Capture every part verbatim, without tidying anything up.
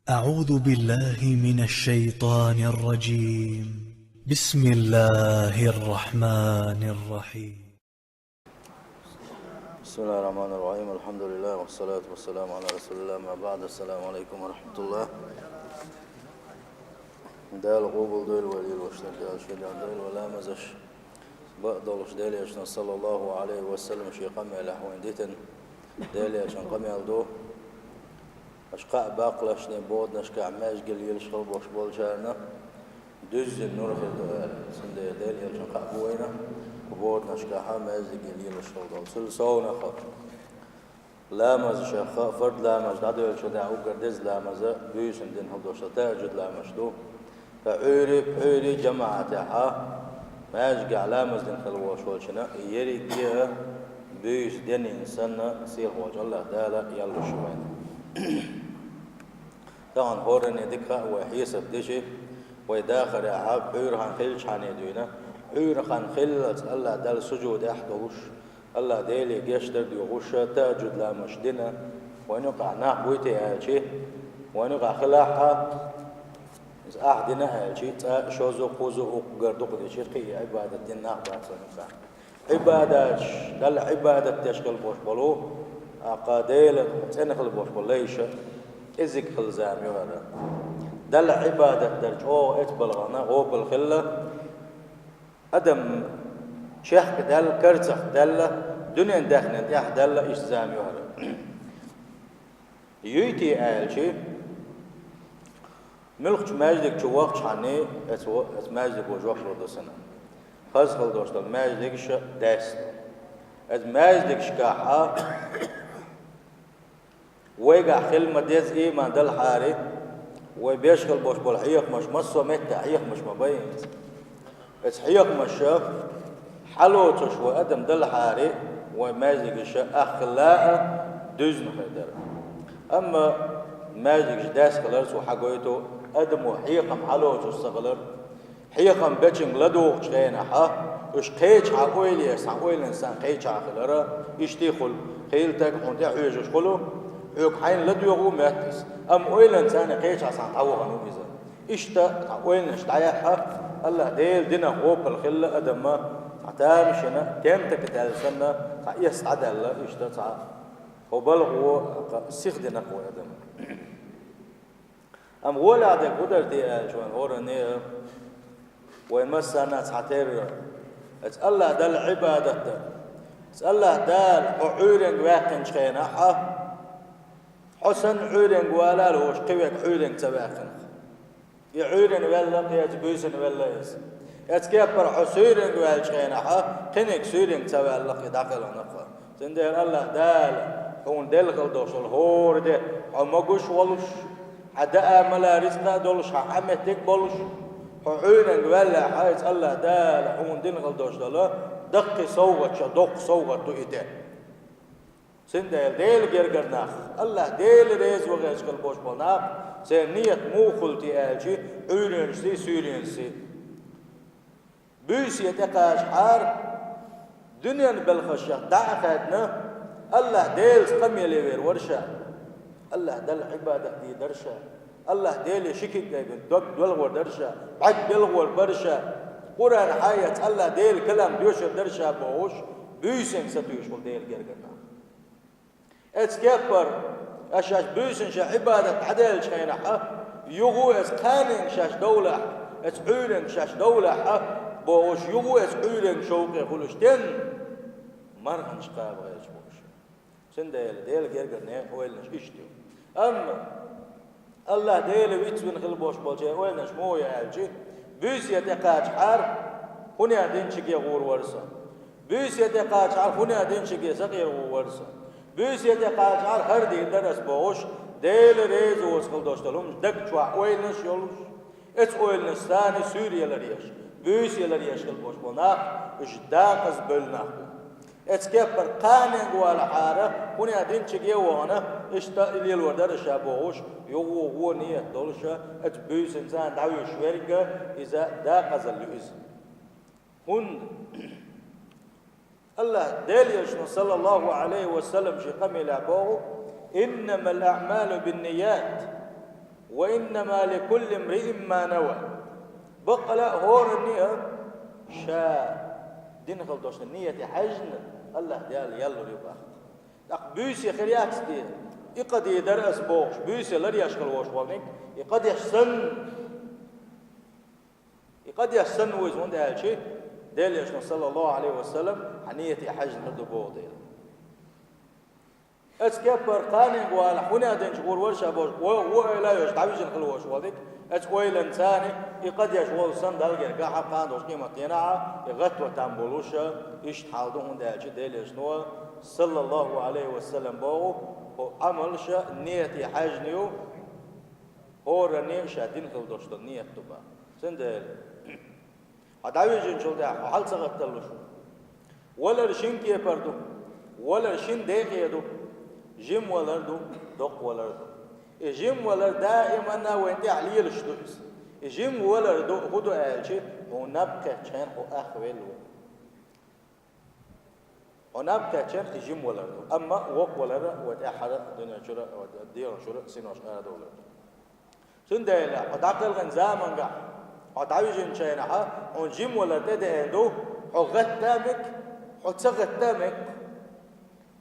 أعوذ بالله من الشيطان الرجيم. بسم الله الرحمن الرحيم. بسم الله الرحمن الرحيم. الحمد لله والصلاة والسلام على رسول الله. ما بعد. السلام عليكم ورحمة الله. Дала къоабалдойла вай лелош дерг, Дала шоайла дойла вай ламазаш. Бакъдолуш Даьла Элчано, саллаллаху Ӏалайхи ва саллам, шен къамелехь вайна дитина, Даьла Элчан къамел ду. Аша кхаъ баккхалашне боданашкахь маьждиге лелаш хила болуш болчарна дуьззина нур хир ду аьлла. Цундела Даьла Элчан кхаъ бу вайна боданашкахь маьждиге лелаш хила долу. Цул совнаха ламазашха, фард ламаз дӀадоьллича дӀа уггар деза ламаз буьйсанна дина хила долуш тахӀажжуд ламаз ду. Ткъа Ӏуьйри, Ӏуьйри жамаӀатехьа маьждигехь ламаз дина хила волуш волчунна ерриге а буьйса денна санна, сийлахьчу АллахӀ Дала ял луш ю вайна. Тахана хӀоранна дика хаьа вай хьесап дича, вай дахарехьа Ӏуьйра хан хилчахьана дуьйна, Ӏуьйра хан хиллалц АллахӀ Далла сужудехь долуш, АллахӀ Деле гечдар доьхуш, тахӀажжуд ламазаш дина, вайна юкъахь нах буй те аьлча, вайна юкъахь хилахь а, иза ахь дина аьлча, цкъа шозза, кхузза, укхгар дукха дича, кхин а Ӏибадат дина нах бац вайна юкъахь. Ӏибадаташ, Далла Ӏибадат деш хила болуш болу, тӀаккха Делан цӀена хила болуш болу лайша кӀезиг хила зама ю хӀара. Далла Ӏибадат дар чӀогӀа эцбалгӀана гӀопал хилла, адам чехка даьлла, карцах даьлла, дуьнен даьхнина тӀехь даьлла иштта зама ю хӀара. Юй те аьлча, муьлххачу маьждиг чу вахчахьана, эца во-, эца маьждиго жоп лур ду санна. Хаза хила долуш долу маьждигаш даьсса ду. Эца маьждигашкахьа вайгахь хила ма-деза ийман далахьара, вай беш хила болуш болу хьехамаш, массо а меттехь хьехамаш ма бай. Эца хьехамаша хьалоцуш вай адам далахьара, вай маьждигаша аххилла а дуьзна хир дара. Амма маьждигаш даьсса хилар цо хьагойту адамо хьехам хьалоцуш ца хилар, хьехам бечуьнга ладугӀучу хенахьа, уьш кхечахьа ойла еш, цхьа ойланца санна кхечахьа хилара, иштта хуьлу, хийла стаг хьуна тӀехьоьжуш хуьлу, хьоьга хьайна ладоьгӀу моьтту иза, амма ойланца санна кхечахьа санна дӀавахана ву иза. Иштта цхьа ойланаш дӀаяхьа, АллахӀ Делан динах гӀопал хилла адамна, цхьа тамашийна, тентак даьлла санна, цхьа эс дӀадаьлла, иштта цхьа хӀо балгӀо, сихдина-кх вай адам. Амма гӀолехь дерг хӀун дара те аьлча, вайн хӀоранна а, вайн массарна а цхьатерра, эца АллахӀ Далла Ӏибадат дар. Эца АллахӀ Дала хьо Ӏуьйренга ваьккхинчу хенахьа, хьо санна Ӏуьйренга вала а луш, кхин верг Ӏуьйренга ца ваьккхина. И Ӏуьйренга ваьлла-кх, эца буьйсанна ваьлла иза. Эца кеппара хьо суьйренга ваьллачу хенахьа, кхиниг суьйренга ца ваьлла-кх, и дӀакхелхина-кх. Цундела АллахӀ Дала хьуна делла хила долуш долу хӀора де хьо могуш а волуш, хьан даа-мала рицкъа а долуш, хьан Ӏаметтиг а болуш, хьо Ӏуьйренга ваьллехьа, эца АллахӀ Дала хьуна дина хила долуш долу даккхий совгӀаташ, доккха совгӀат ду и де. Цундела Делан гергара нах, АллахӀ Дела реза вахийташ хила болуш болу нах, церан ният муха хуьлу те аьлча, Ӏуьйренашций, суьйренашций. Буьйсе тӀекхачахьара, дуьненан белхашах дӀа а хаьдна, АллахӀ Делаца къамел ян вер вара ша. АллахӀ Далла Ӏибадат дийр дара ша. АллахӀ Деле ши куьг гайбина дог доьлхур дара ша, бӀаьрг белхур бара ша. Къуръан хьаэцна АллахӀ Делан калам доьшур дара ша бохуш, буьйсанга сатуьйсуш хуьлу Делан гергара нах. Эца кеппара, аша шаьш буьйсанна шайн Ӏибадат дӀаделлачу хенахьа, юха эца кханенга шаьш довлахь, эца Ӏуьйренга шаьш довлахьа, бохуш, юха эца Ӏуьйренга шовкъе хуьлуш, стенна марханаш кхаба гӀерташ бохуш. Цундела Делан гергара нехан ойланаш иштта ю. Амма АллахӀ Дела вицвина хила болуш болчеран ойланаш муха ю аьлча, буьйсе тӀекхачахьара, хӀун ян динчуьнга гӀур вара со. Буьйсе тӀекхачахьара, хӀун ян динчуьнга сакъера гӀур вара со. Буьйсе тӀекхачахьара, хӀара дийр дара ас бохуш, Дела реза воцу хила долуш долу хӀуманаш даг чохь ойланаш йолуш, эца ойланаш санна суьйре ялар еш, буьйса ялар еш хила болуш болу нах, уьш дакъаза бевлла нах бу. Эца кеппара кханенга валахьара, хӀун ян динчуьнга а вахана, иштта и лелор дара ша бохуш, юха вон ният долуша, эца буьйсанна царна дӀавуьйш верг а, иза дакъазалла ю иза. ХӀунда АллахӀ Делан Элчано, саллаллаху Ӏалайхи ва саллам, шен къамелехь боху: «Иннамал аъмалу бинният». وإنما لكل امرئ ما نوى. Баккъала а хӀоранна а ша дина хила долча нийяте хьаьжжина, АллахӀ Дала ял лур ю баккха. ТӀаккха буьйса хир яц те, и къа дийр дар ас бохуш, буьйса ларъеш хила волуш волниг, и къа деш санна, и къа деш санна ву иза, хӀунда аьлча Делан Элчано, саллаллаху Ӏалайхи ва саллам, хьан нийяте хьаьжжина хир ду боху дела. Оцу кеппара кханенга валахь, хӀун а динчу гӀур вара ша бохуш, ву, ву ойла а йолуш, дӀавижина хила волуш волниг, оцу ойланца царна и къа деш волу санна Далла гергахь а, кхана долчу къематдийнахь а, и гӀатта ватам болуш а, иштта хьал ду, хӀунда аьлча Делан Элчано, саллаллаху Ӏалайхи ва саллам, боху, хӀокху Ӏамалш нийяте хьаьжжина ю, хӀоранна а ша дина хила долуш долу нийят ду боху. Цундела хьо дӀавижинчул тӀаьхьа хьо хьала ца гӀатталуш ву. Валар шина кепара ду, валар шина декъе ду, жима валар ду, доккха валар ду. И жима валар даиманна вайн тӀехь лелаш ду иза. И жима валар ду, хӀун ду аьлча, хьуна наб кхеттачу хенахь хьо ах велла ву. Хьо наб кхеттачу хенахь и жима валар ду. Амма воккха валар вайн тӀаьххьара дуьнен чуьра, дегӀан чуьра синош арадовлар ду. Цундела хьо дӀакхелхина замангахь, хьо дӀавижинчу хенахь, хьуна жима валар тӀедеана ду, хьо гӀатта а мега, хьо ца гӀатта а мега.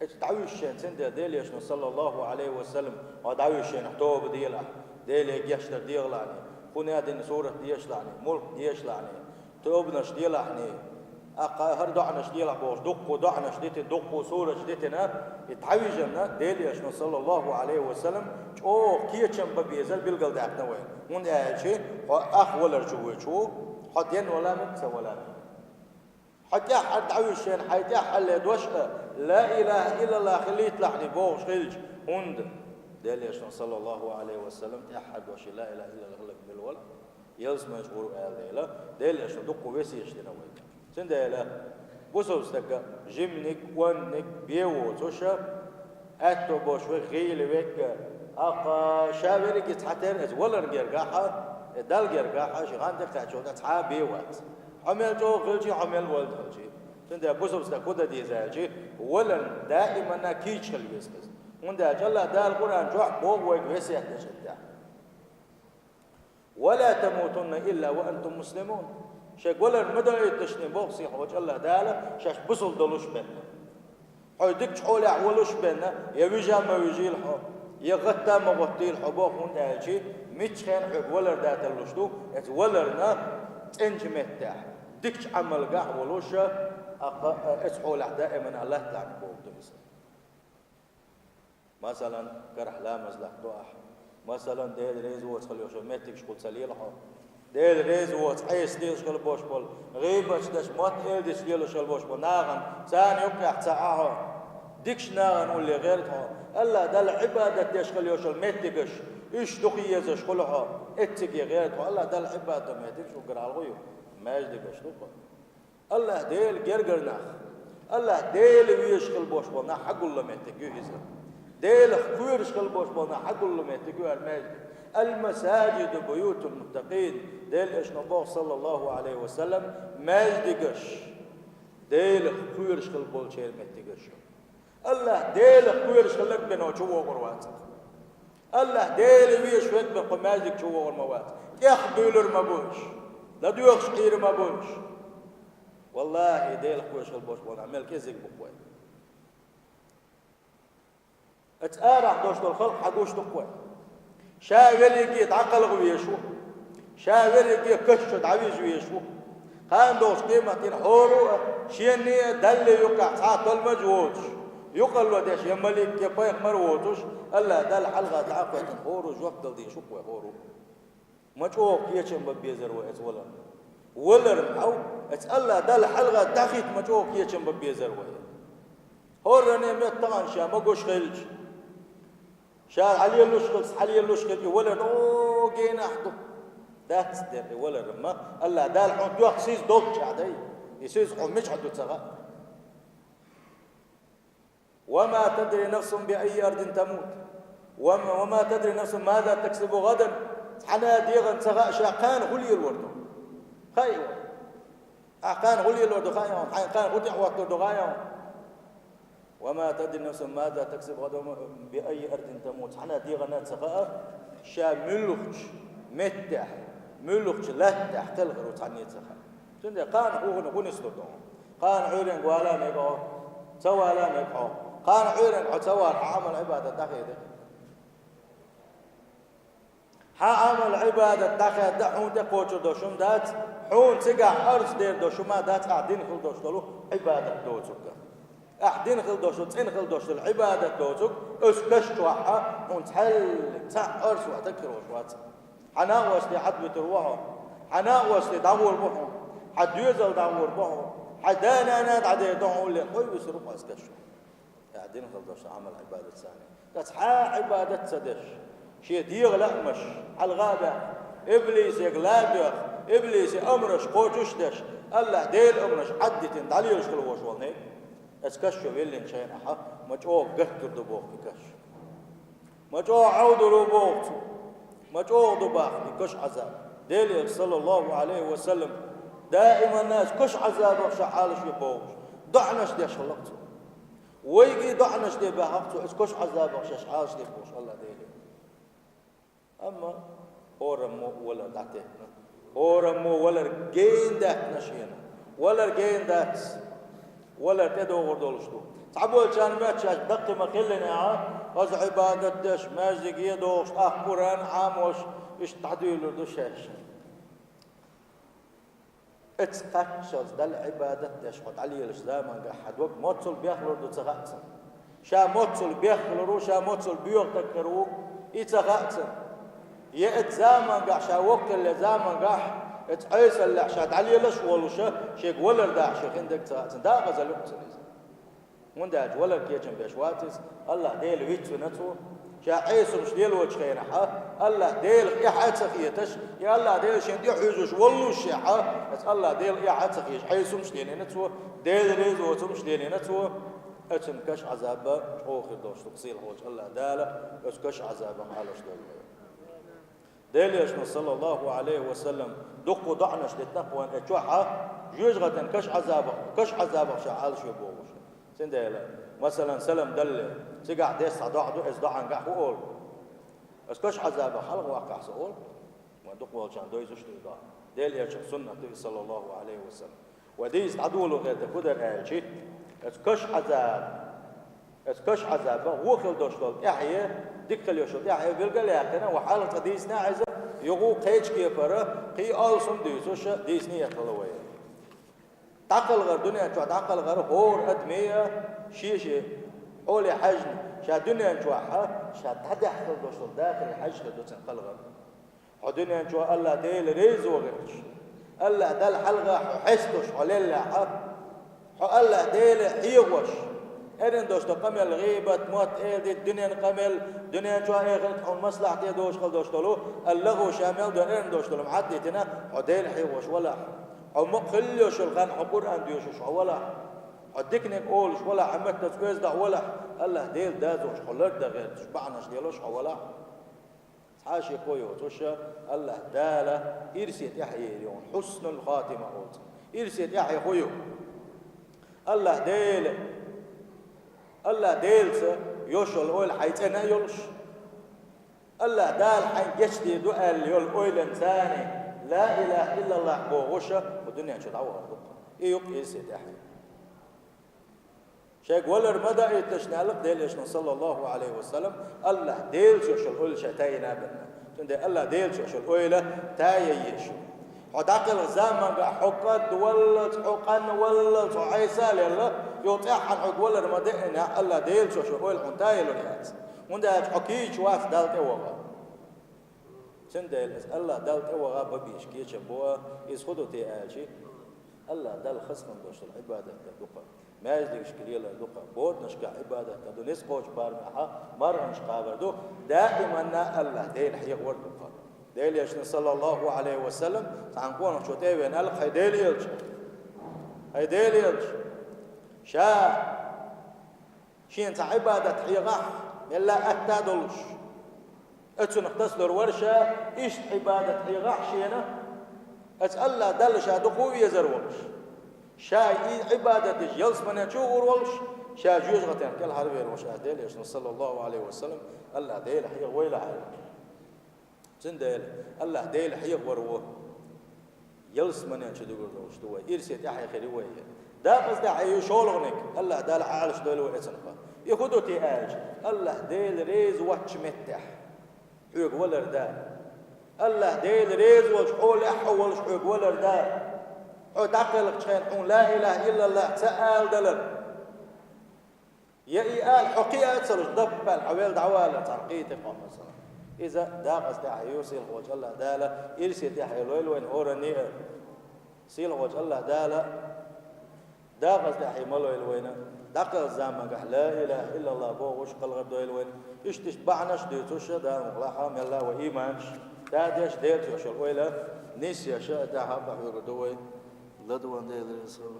Эцу дӀавуьжучу хенахь, цундела Делан Элчано, саллаллаху Ӏалайхи ва саллам, хьо дӀавуьжучу хенахь тоба делахь, Деле гечдар дехалахьний, кхунна дина сурат дешалахьний, мулк дешалахьний, тобанаш делахьний, тӀаккха хӀара доӀанаш делахь бохуш, дуккха доӀанаш дитина, дуккха сураташ дитина, и дӀавижарна Делан Элчано, саллаллаху Ӏалайхи ва саллам, чӀогӀа кечам бан безар билгалдаьккхина вайна. ХӀунда аьлча хьо ах валар чу воьдуш ву, хьо ден вала мега, ца вала мега. Хьо тӀаьххьара дӀавуьжучу хенахь, хьайн тӀаьххьара дош а, ла илаха иллаллах хилийталахьний бохуш хилча, хӀунда? Делан Элчано, саллаллаху Ӏалайхи ва саллам, тӀаьххьара дош ла илаха иллаллах хиларг мила вара? Ялсаманчу гӀур аьлла дела, Делан Элчано дуккха весеташ дина вайга. Цундела бусалба стага жиманиг, онниг бен воцуш а, аьтто болуш верг, гӀийла верг, тӀаккха ша верриге цхьатерра иза валарна гергахь а, э, Далла гергахь а, шен гӀан тӀекхаьччул тӀаьхьа цхьа а бен вац. Хьо мел чӀогӀа хилчи, хьо мел валда хилчи. Цундела бусалба стаг хӀун дан деза аьлчи, валарна даиманна кийча хила веза иза. ХӀунда аьлча АллахӀ Дала Къуръан чохь боху вайга весет деш хӀетта. «Ва ла тамутунна илла ва антум муслимун». Шайга валар ма доуьйту шуна боху сиха волчу АллахӀ Дала, шаьш бусалба долуш бен. Хьо дикачу хьолехь волуш бен, я вижа а ма вижийла хьо, я гӀатта а ма гӀоттийла хьо боху, хӀунда аьлча миччахьа хьоьга валар даталуш ду, эцу валарна цӀеначу меттехь, дикачу Ӏамалгахь волуш, а, а, эцу хьолехь даимана латталахь боху ду иза. Масалан, карахь ламаз латтадо ахь. Масалан, Дела реза воцу хила йолуш йолу меттигаш кху ца лела хьо. Дела реза воцу, Ӏеса лелаш хила бош болу, гӀийбаташ деш, мотт эладиташ лелаш хила бош болу нахана, царна юккъехь ца Ӏа хьо. Дикачу нахана улле гӀерта хьо. АллахӀ Далла Ӏибадат деш хила йолуш йолу меттигаш, уьш дукха езаш хуьлу хьо. Эцциге гӀерта хьо. АллахӀ Далла Ӏибадат до меттигаш уггар хьалха ю, маьждигаш ду хьо. АллахӀ Дела гергара нах, АллахӀ Дела везаш хила бош болу нах хьагулло меттиг ю иза. Делах кхоьруш хила бош болу нах хьагулло меттиг ю хӀара маьждиг. «Ал-масаджиду буютул муттакъин», Делан Элчано боху, саллаллаху Ӏалайхи ва саллам, маьждигаш Делах кхоьруш хила болчеран меттигаш ю. АллахӀ Делах кхоьруш хилларг бен чу вогӀур вац. АллахӀ Дела везаш верг бен кху маьждиг чу вогӀур ма вац. ТӀех буьйлур ма бу уьш. ЛадоьгӀуш Ӏийр ма бу уьш. ВаллахӀи, Делах кхоьруш хила бош болу нах мел кӀезиг бу-кх вай. Оцу арахь долуш долу халкъ хьагуш ду-кх вай. Ша верриге дӀакхалха везаш ву. Ша верриге каш чу дӀавижа везаш ву. Кхана долчу къематдийнахь хӀора а шенна а, Далла юккъехь цхьа а толмаж а воцуш, юкъарло деш я малик, я пайхамар а воцуш, АллахӀ Далла хьалха дӀа а кхоьттина, хӀора жоп дала дезаш ву-кх вай, хӀора. Ма чӀогӀа кечам бан безар вай оцу валарна. Валарна хьал, оцу АллахӀ Далла хьалха дӀахӀитта ма чӀогӀа кечам бан безар вай. ХӀоранна а моьтту тахана ша ма гуш хилча, ша хьалелуш хилча, хьалелуш хилча, и валар догенахь ду. Дац дера и валар ма, АллахӀ Дала хьуна тоьхна сиз долччехь дай. И сиз хьуна мичахь ду ца хаьа. «Ва ма тадри нафсун би айи ардин тамут. Ва ма, ва ма тадри нафсун маза таксибу гӀадан». Цхьана а дегӀана ца хаьа ша кхана хӀун лелор ду. Хаьий вай? Ахь кхана хӀун лелор ду хаьий хьуна? Хьайн кхана хӀун тӀехь хӀоттор ду хаьий хьуна? «Ва ма тадри нафсун маза таксибу гӀадан, би айи ардин тамут». Цхьана а дегӀана ца хаьа, Ша муьлхачу меттехь, муьлхачу латтехь кхелхар ву цхьанне а ца хаьа. Цундела кхана хӀун, хӀун нислур ду хьуна? Кхана Ӏуьйренга вала мега хьо, ца вала мега хьо. Кхана Ӏуьйренга хьо ца вала, хьан Ӏамал-Ӏибадат дӀахедий? Хьан Ӏамал-Ӏибадат дӀахедда, хьуна тӀекхочур долуш хӀума дац, хьуна цигахь орца дер долуш хӀума дац, ахь дина хила долуш долу Ӏибадат доцург. Ахь дина хила долуш, цӀена хила долуш долу Ӏибадат доцург, оцу каш чохь хьуна цхьаьллиг цхьаъ орца ваьхьа стаг хир волуш вац. Хьан накъостий хьадвуьтур ву хьо, хьан накъостий дӀагӀур бу хьо, хьан доьзал дӀагӀур бу хьо, хьан да-нана дӀадер ду хьо, уллера кхой вуьсур ву хьо оцу каш чохь. Ахь дина хила долуш Ӏамал-Ӏибадат санна. Ткъа цхьа а Ӏибадат ца деш, шен дегӀан лаамаш хьалха а баьхна, иблисега ла а доьхна, иблисан амраш кхочуш а деш, АллахӀ Делан амраш Ӏаддитина дӀалелаш хила волуш волу нах, оцу каш чу веллинчу хенахь, ма чӀогӀа гатдур ду боху и каш. Ма чӀогӀа Ӏовдур ву боху цо. Ма чӀогӀа ду боху и каш Ӏазаб. Делан Элча, саллаллаху Ӏалайхи ва саллам, даиманна оцу каш Ӏазабах ша Ӏалашве бохуш, доӀанаш деш хилла цо. Вайга а доӀанаш де баьхна цо, оцу каш Ӏазабах шаьш Ӏалашде бохуш, АллахӀ Деле. Амма хӀораммо валар дӀатеттина. ХӀораммо валар гена даьттина шена. Валар гена дац. Валар тӀедогӀур долуш ду. Цхьаболчарна моьтту шаьш даккхий ма-хиллинехь, аса Ӏибадат деш, маьждиге а догӀуш, тӀаккха Къуръан а Ӏамош, иштта дӀадуьйлур ду шаьш. Эцу кхаччалц Далла Ӏибадат деш хьо дӀалелаш замангахь хьан дог моццул бехлур ду ца хаьа цунна. Ша моццул бехлур ву, ша моццул боьха стаг хир ву, и ца хаьа цунна. Я эцу замангахь, ша воккхалле замангахь, эцу Ӏесаллехь ша дӀалелаш а волуша, шега валар дахь шен хин дерг ца хаьа цунна. Дакъазалла юкъа цунна иза. ХӀунда аьлча валар кечам беш вац иза, АллахӀ Дела виц вина цо. Ша Ӏесумаш лелочу хенахь, АллахӀ Делах эхь а ца хеташ, и АллахӀ Дела шен тӀе хьуьйсуш воллушехь, аса АллахӀ Делах эхь а ца хеташ, Ӏесумаш лелийна цо, Дела реза воцурш лелийна цо. Оцун каш Ӏазаб чӀогӀа хир долуш ду, сийлахьчу АллахӀ Дала оцу каш Ӏазабах Ӏалашдойла. Делан Элчано, саллаллаху Ӏалайхи ва саллам, дуккха доӀанаш деттина вайна и чохь, жоьжахатин каш Ӏазабах, каш Ӏазабах ша Ӏалашве бохуш. Цундела, масалан, салам далале, цигахь деш цхьа доӀа ду, оцу доӀангахь хӀун олу? Оцу каш Ӏазабах хьалха ваккхахь со олу? Вайн дукхаволчарна дойзуш ду и доӀа. Делан Элчан суннат ду и, саллаллаху Ӏалайхи ва саллам. Вай дийца дӀадоло гӀерта хӀун дара аьлча, оцу каш Ӏазаб, оцу каш Ӏазабах вон хила долуш долу тӀаьхье, дика хила йолуш йолу тӀаьхье билгал а яьккхина, вай хьалха цкъа дийцина а иза, юха кхечу кепара кхин а алсам дуьйцуш дийцина хилла вай. ДӀакхалхар, дуьнен чохь дӀакхалхар хӀора адаме а шен-шен хьоле хьаьжна, ша дуьнен чохь ша дӀадаьхна хила долуш долу дахаре хьаьжна хир ду цуьнан кхалхар. Хьо дуьнен чохь АллахӀ Дела резо хилча, АллахӀ Далла хьалха хьо хьесталуш хьо леллехь, хьо АллахӀ Дела хьехош, эрна долуш долу къамел, гӀийбат, мотт, эладита, дуьненан къамел, дуьнен чохь, эхартахь хьуна маслахьте долуш хила долуш долу, аллагӀу ша мел дара эрна долуш долу ма Ӏаддитина, хьо Дела хьехош валахь, хьо мукъа хила йолуш йолу хан хьо Къуръан доьшуш хьо валахь, хьо диканиг олуш валахь, хьан меттаца оьзда валахь, АллахӀ Дела дозуш хьо лардан гӀерташ бахьанаш лелош хьо валахь. Цхьа а шеко йоцуш, АллахӀ Дала ирсе тӀаьхье йийр ю хьуна, хьуснул хатима оцу. Ирсе тӀаьхье хӀун ю? АллахӀ Дела, АллахӀ Делаца йолуш йолу ойла хьайн цӀена а йолуш, АллахӀ Дала хьайн гечдийр ду аьлла йолу ойланца, ла илаха иллаллахӀ бохуш, хӀу дуьнен чу дӀавахар ду-кх. И ю-кх ирсе тӀаьхье. Шайга валар ма даийташ аьлла-кх Делан Элчано, саллаллаху Ӏалайхи ва саллам, АллахӀ Делаца йолу ойла шайн тайна а бина. Цундела АллахӀ Делаца йолу ойла тае езаш ю. Хьо дӀакхалхачу заманчохь хьо кӀадваллалц, хьо къанваллалц, хьо Ӏеса а лелла, юха тӀаьххьана хьоьга валар ма даийтинехь, АллахӀ Делаца йолу ойла хьуна тае лур яц. ХӀунда аьлча хьо кийча вац Далла тӀе ваха. Цундела иза АллахӀ Далла тӀе ваха бан безаш кечам бу, иза хӀун ду те аьлча, АллахӀ Далла хазахетам беш долу Ӏибадат дар ду-кх, маьждигашка лелар ду-кх, боданашкахь Ӏибадат дар ду, ницкъ кхочу барамехь марханаш кхабар ду, даиманна АллахӀ Дела хьехор ду-кх. Делан Элчано, саллаллаху Ӏалайхи ва саллам, цхьана къонахчо тӀе а веана аьлла-кх: «ХӀай Делан Элча! ХӀай Делан Элча! Ша шена цхьа Ӏибадат хьехахь, мелла а атта а долуш, оцунах тасалур вара ша, иштта Ӏибадат хьехахь шена, оцу АллахӀ Далла ша дукха везар волуш, ша и Ӏибадат деш ялсамане чу а гӀур волуш, ша жоьжахатех кӀелхьарвер волуш», — аьлла Делан Элчано, саллаллаху Ӏалайхи ва саллам, АллахӀ Дела хьехавойла аьлла. Цундела АллахӀ Дела хьехавар ву. Ялсманен чу дугур долуш ду вай, ирсе тӀаьхье хир ю вай. Дакъаза тӀаьхье ю шолгӀаниг, АллахӀ Дала Ӏалаш дойла вай эцунха. И хӀун ду те аьлча, АллахӀ Дела реза воцчу меттехь хьоьга валар да. АллахӀ Дела реза волчу хьолехь хьо волуш хьоьга валар да. Хьо дӀакхелхачу хенахь хьуна ла илаха иллаллах ца аладалар. Я и ала хьо кхиа а ца луш, даппал хьо вел дӀавалар цхьана кхийти къоман санна. Иза дакъаза тӀаьхье ю, сийлахьволчу АллахӀ Дала ирсе тӀаьхье лойла вайна хӀоранна а. Сийлахьволчу АллахӀ Дала дакъаза тӀаьхье ма лойла вайна, дӀакхалчу замангахь ла илаха иллаллах бохуш кхалхар дойла вайна. Иштта-иштта бахьанаш а дуьйцуш, Дала мукъ лахь, мелла вай ийманаш, да деш, Делаца йолу ойла нисъеш, тӀаьхьа а хьоьгур ду вай. Ладуван Дела реза хуьлда.